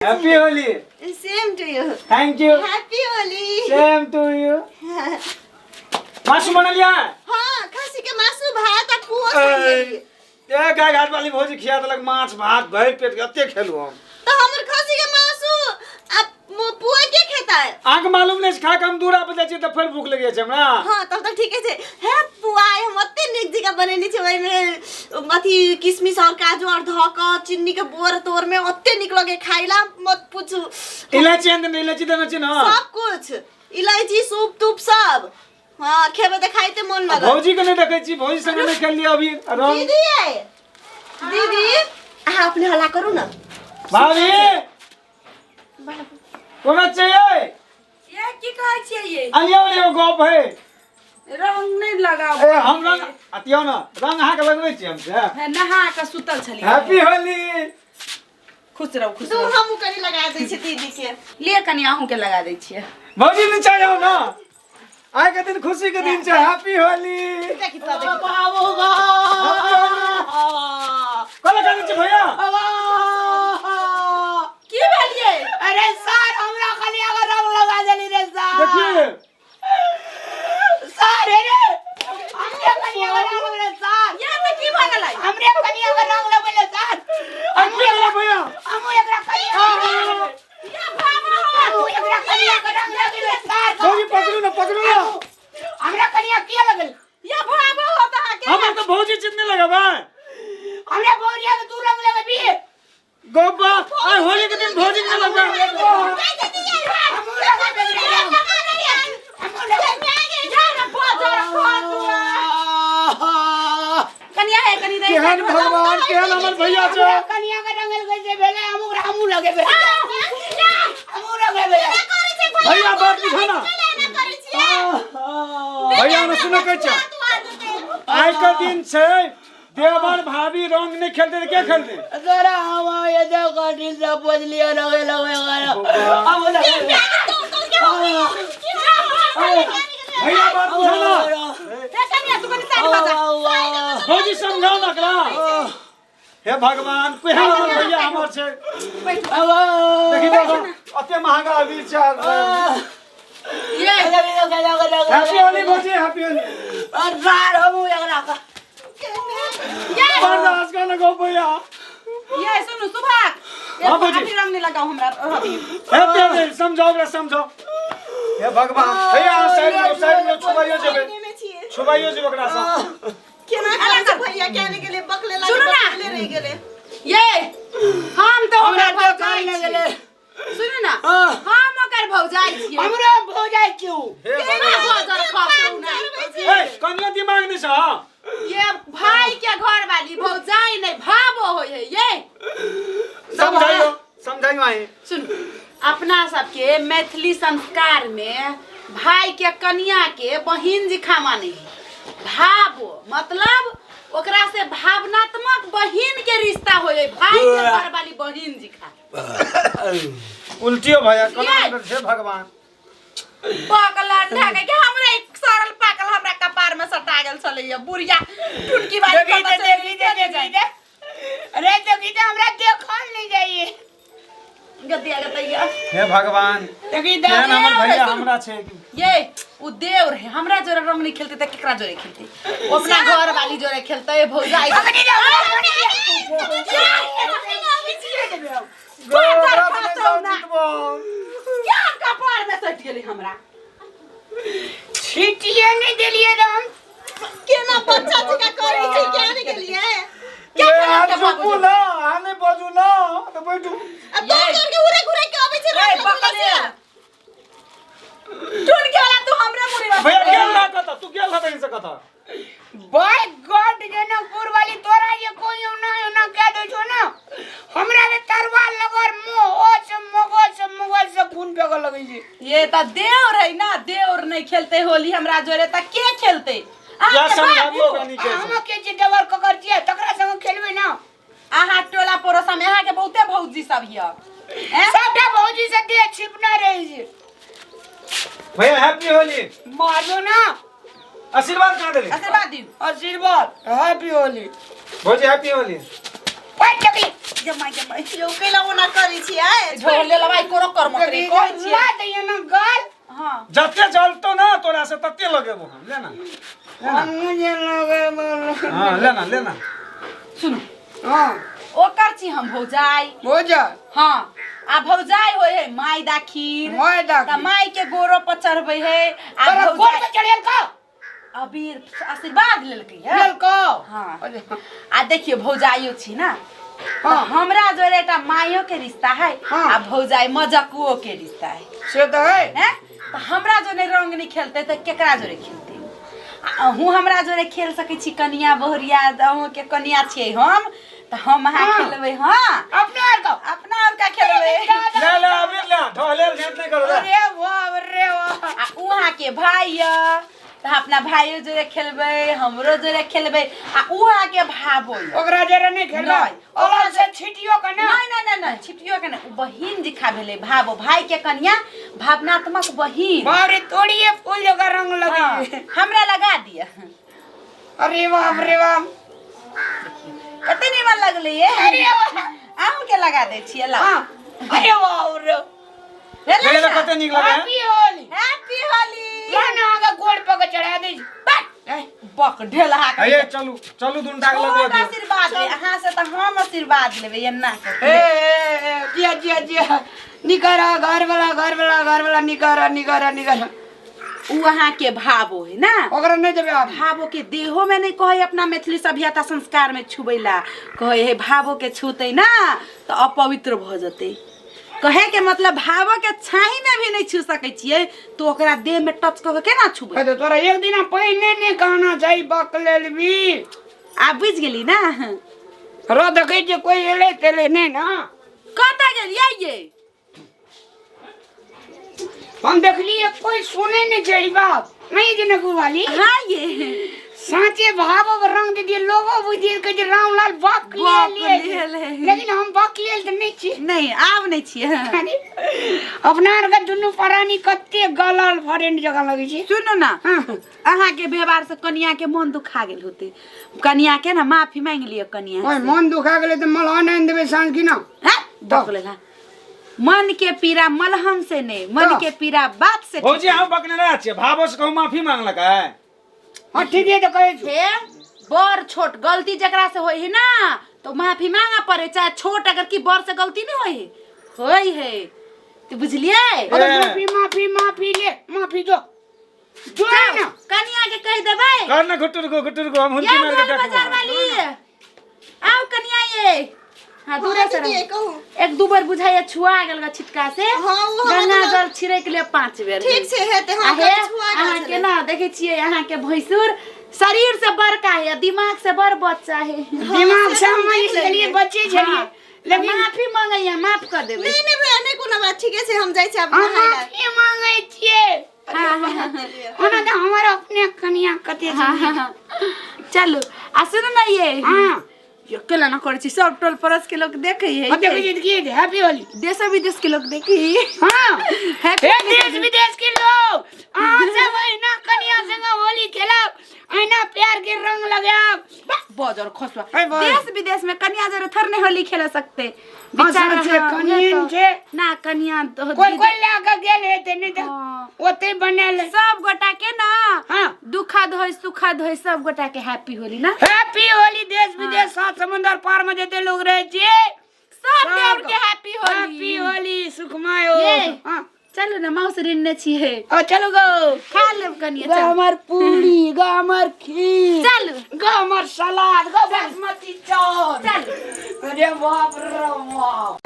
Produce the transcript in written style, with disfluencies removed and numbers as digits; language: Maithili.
Happy Holi. Same to you. Thank you. Happy Holi. Same to you. मासु बनलिया? हाँ, खसी के मासु भात आ पुओ संगे। ए गाय घाट वाली भौजी खिया देलक माछ भात भरि पेट के एते खेलू हम। तो हमर खसी के मासु आ पुआ के खेता है? अहाँके मालूम नहि छै, खा के हम दूरा पर जाइ छियै तऽ फेर भूख लागि जाइ छै हमरा। हाँ, तब तऽ ठीके छै। हे पुआ आइ हम ओते नीक जकाँ बनेने छी, ओहिमे अथी किशमिश और काजू और धऽ कऽ चीनी के बोर तोर में ओते नीक लगे खाइला, मत पूछू। इलायची आनि देने, इलायची देने छी ने? सब कुछ, इलायची सूप तूप सब। हाँ, खेबै तऽ खाइते मन लगत। भौजी के नहि देखै छी, भौजी संगे नहि खेललियै अभी रंग। दीदी आइ, दीदी अहाँ अपने हल्ला करू ने। भाभी कोना चाहिए? ये की कहै छियै ये? अलियो ने गप है। रंग नहि लगाउ। ए हम रंग अतियो न, रंग अहाँ के लगबै छी हम से। हे, नहा के सुतल छलियै। हैप्पी होली। खुश रहू, खुश तू रहू। हमहूँ कनि लगा दै छियै दीदी के। लिए कनि अहूँ के लगा दै छियै। भौजी नीचा जाउ न, आइ के दिन खुशी के दिन छै। हैप्पी होली। देखी तो, देखी। बाबू गो। कोना कानै छै भैया? की भेलियै? अरे सर, हमरा खाली अगर रंग लगा देली रे सर। देखिए सर, अरे हमरे कनी अगर रंग रे सर। ये तऽ की भऽ गेलै? हमरे कनी अगर रंग लगेले सर। आ की भेलै भैया? हमहूँ एकरा कनी, हमहूँ एकरा कनी अगर रंग लगेले सर। भौजी पकड़ू ना, पकड़ू ना। हमरा कनिया किया लगल? ये भाबो होत अहाँके। हमरा तऽ भौजी चिन्हने लगबै। हमरा भौजिया के तू रंग लगेबी? गोबा आइ होली के दिन भौजी के लगबै। हमहूँ लगेबै रंग। हमहूँ लगेबै। कनिया हे, कनि दे। केहन भगवान, केहन हमर भैया छै। हमरा कनिया के रंगल कैसे भेलै? हम ओकरा हमहूँ लगेबै, हमहूँ लगेबै। भैया बात बुझो ना भैया, ने सुनो, कहै छै आइ के दिन छै, देवर भाभी रंग नहि खेलते तऽ के खेलते? सर, हम ये जो कठिन से बजलियो लगे लगे हम लगेबै। भैया बात बुझो ना। हे कनिया, तू कनि साइड भऽ जा। भौजी समझाओ ना एकरा। हे भगवान, केहन हमर भैया हमर छै। देखी देखो, अते महंगा अबीर छै। ये हैप्पी होली भौजी, हैप्पी होली। सर, हमहूँ एकरा बर्दाश्त कर लगो भैया। ये सुनू सुभाग। हाँ, भौजी। अभी रंग नहीं लगाओ हमरा अभी। हैप्पी होली, समझाओ ओकरा, समझाओ। हे भगवान, भैया अहाँ साइड में, साइड में। छुबाइयो जेबै, छुबाइयो जेबै ओकरा सँ। केना करै छै भैया? केने गेलै बकले लागे। सुनू ना। बकले रहि गेलै। ये हम तऽ हमरा ओकर दोकान भौजाइ लग छियै। गेलै। सुनू ना। हाँ। हम ओकर भौजाइ छियै। हमरा भौजाइ क्यों? हे केना भगवान। भौजर खसौ ना? ए कनियो दिमाग नहि छ। ये भाई के घर वाली भौजाइ नहीं, भाबो होय है ये। समझाइयो, समझाइयो आई। सुन, अपना सबके मैथिली संस्कार में भाई के कनिया के बहिन जी खामा नहीं, भाबो, मतलब ओकरा से भावनात्मक बहिन के रिश्ता होय है, भाई के घर वाली बहिन जी खा। उल्टियो भैया कोना ये। हे भगवान। पाकल अंडा के हमरा एक सरल पाकल हमरा कपार में सटा गेल छलैया बुढ़िया टुनकी वाली। देखी कतऽ ते, चलि देखी ते, गेल देखी ते, अरे देखी ते, हमरा देखल नहीं जाइए। गदिया गदैया। हे भगवान, देखी ते। केहन हमर भैया सुन। हमरा छै। ये उ देवर है, हमरा जोरे रंग नहीं खेलते त केकरा जोरे खेलते? ओ अपना घर वाली जोरे खेलते भौजाई। पकड़ी जाओ। गो, ओकरा तऽ नहि सब जीतबो। क्या कपार में सट गेली हमरा? छीटिए नहीं देलिए राम। केना बच्चा जकाँ करै छै, केने गेलियै? ये अहाँ चुपू ना, अहाँ नहि बाजू ना तऽ बैठू। आ दौड़ दौड़ के उड़े घुरे के अबै छै रंग ए, लगेला बकले। से। टुन के वाला तू हमरे मुड़ी में। भैया गेल रहा कतऽ? तू गेल रहा तहिसँ कतऽ? बाय गॉड, जनकपुर वाली तोरा ये कोई ना ना कह दे छो ना, हमरा के तरवाल लगर मुंह ओ से मगज से मगज से खून फेंक लगै छै। ये त देवर है ना, देवर नहीं खेलते होली हमरा जोरे त के खेलते? या अहाँके समझाबियौ बाबू, कनी के। हम के जे देवर ककर छियै, तकरा संग खेलबै ना। अहाँ टोला पड़ोसा में अहाँके बहुते भौजी सब यऽ हैं? सबटा भौजी से देह छिपना रहै छै। भैया हैप्पी होली। मारबो ना। आशीर्वाद कहाँ देली? आशीर्वाद दियौ। आशीर्वाद, हैप्पी होली। भौजी हैप्पी होली। पैर देखी। जमाई जमाई यौ कैला ओना करै छियै झोल ले लबाई कोनो कर्म करे कहै छियै ला दैया ना गाल हां जते जलतो ना तोरा से तते लगेबो हम ले ना हम मुझे लगे बोल हाँ ले ना ले ना सुनू हां ओकर छी हम भौजाई भौजा हाँ आ भौजाई होय है माई दा खीर माई दा त माई के गोरो पर चढ़बै है आ तोरा गोड़ भौजाई पे चढ़ेल का अबीर आशीर्वाद लेलकै है लेलको हाँ। अरे, आ देखियो भौजाइयो छी ना हाँ। तऽ हमरा जोरे एकटा माइयो के रिश्ता है हाँ। आ भौजाई मजकुओ के रिश्ता है से तऽ है हैं तऽ हमरा जोरे रंग नहीं खेलते तऽ केकरा जोरे खेलते आ अहूँ हमरा जोरे खेल सकै छी कनिया बहुरिया अहूँ के कनिया छियै हम तऽ हम अहाँ हाँ। खेलबै हाँ अपने आर का अपना और का खेलबै ले ले अबीर ले ढहले भेंट नहीं करो ले अरे वाह अरे वाह आ उ अहाँके भाई यऽ तऽ अपना भाइयो जोरे खेलबै हमरो जोरे खेलबै आ उ अहाँके भाबो यऽ ओकरा जरे नहीं खेलबै नहीं। ओकरा से छिटियो के ना नहीं नहीं नहीं नहीं छिटियो के नहीं उ बहिन जिखा भेलै भाबो भाई के कनिया भावनात्मक बहिन बाप रे तोड़िए फूल जगह रंग लगे हाँ, हमरा लगा दिअ अरे बाप रे बाप कते निमन लगलै ये अरे वाह अहूँ के लगा दै छियै लाउ हाँ अरे वाह रे भेलै ले ले ना? कते नीक लगे है हैप्पी होली हैप्पी होली ला ना आगे गोड़ पर के चढ़ा दे बक ढेलहा के अये चलू चलू दुन टाक छोट लगे आशीर्वाद ले अहाँ से तऽ हम आशीर्वाद लेबै एना के ए ए, ए जिया जिया जिया निकरा घर वाला घर वाला घर वाला निकरा निकरा निकरा उ अहाँ के भावो है ना ओकरा नहीं देबे आप भावो के देहो में नहीं कहै अपना मैथिली सभ्यता संस्कार में छुबैला कहै हे भावो के छूतै ना तऽ अपवित्र भऽ जेतै कहे के मतलब भावो के छाही में भी नहीं छू सकै छियै तो ओकरा देह में टच कऽ के केना छुबै तो तोरा एक दिन पहिने नहीं कहना चाही बक लेलबी आब बुझि गेली ना रो देखै छियै कोई एलै तेलै नहीं ना कतऽ गेलियै ये हम देखलिए कोई सुने नहीं छै ई बात नहीं जनकपुर वाली हाँ ये साँचे भाव अब रंग दे दिए लोगो बुझि के जे रामलाल बक बक लिए लेल है। लेकिन हम बक लेल तऽ नहीं छी नहीं आब नहीं छियै अरे, अपना आरके दुनू प्राणी कते गलल फरेंड जकाँ लगै छै सुनू ना हाँ अहाँ के व्यवहार से कनिया के मन दुखा गेल होते कनिया के ना माफी मांगि लिअ कनिया ओए से। मन दुखा गेलै तऽ मलहन आनि देबै साँझ की ना हैं? बक लेला मन के पीड़ा मलहम से नहीं मन तो। के पीड़ा बात से भौजी हम बकने रह छियै भावो से कहूँ माफी मांगलक है हाँ ठीक है तऽ कहै छी हे बड़ छोट गलती जकरा से होई है ना तो माफी मांगा पड़े चाहे छोट अगर की बड़ से गलती नहीं होई है होई है तो बुझलिए अरे ए। माफी माफी माफी ले माफी दो जो है ना कनिया के कह देबै कर ना घुटुर को घुटुर को हम हुनकी ये मार के गोल बाजार देखबो वाली आओ कनिया ये हाँ दूरे से दीदी रहो। कहू एक दू बेर बुझाइए छुआ गेल ग छिटका से हाँ, ओ हमरा गंगा तऽ- जल छिड़क ले 5 बेर ठीक छै हेतै आ हँ हे कनि छुआ गेल अहाँ के छलै। ना देखै छियै अहाँ के भैंसुर शरीर से बड़का है आ दिमाग से बड़ बच्चा है दिमाग से से हम हम देख छलिए लेलियै। बच्चे छलिए लेकिन माफी मांगैया माफ कर देबै नहीं नहीं भैया नहीं कोनो बात ठीके छै हम जाइ छी आब हम नहाय लए। माफी मांगे छियै हाँ, हाँ, हाँ। ओना तऽ हमर अपने कनिया कते हाँ, हाँ, हाँ। चलू आ सुनू ना ये हाँ यो केला ना करै छी सब टोल पड़ोस के लोग देखै है हम देखै छियै तऽ की हैप्पी होली देश विदेश के लोग देखै है हाँ हैप्पी हे देश विदेश के लोग अहाँ सब अहिना कनिया संगे होली खेलब अहिना प्यार के रंग लगायब बजर खसुआ है बजर। देश विदेश में कन्या जरे थर नहीं होली खेला सकते हाँ, बेचारा से हाँ, कनियन उहे तो। छै। ना कन्या तो- कोई कोई लए के गेल हेतै नहि तऽ हाँ। ओतै बनायल सब गोटा के ना हाँ। दुखद होय सुखद होय सब गोटा के हैप्पी होली ना हैप्पी होली देश विदेश सात समुंदर पार में जते लोग रहे छियै सब देवर के हैप्पी होली हैप्पी होली सुखमय हो ये। हाँ। चलू ना मौस ऋण छियै ओ चलू गो खा लेब कनिया ग चलू हमर पूरी ग हमर खीर चलू ग हमर सलाद ग बासमती चाउर चलू अरे बाप रे बाप।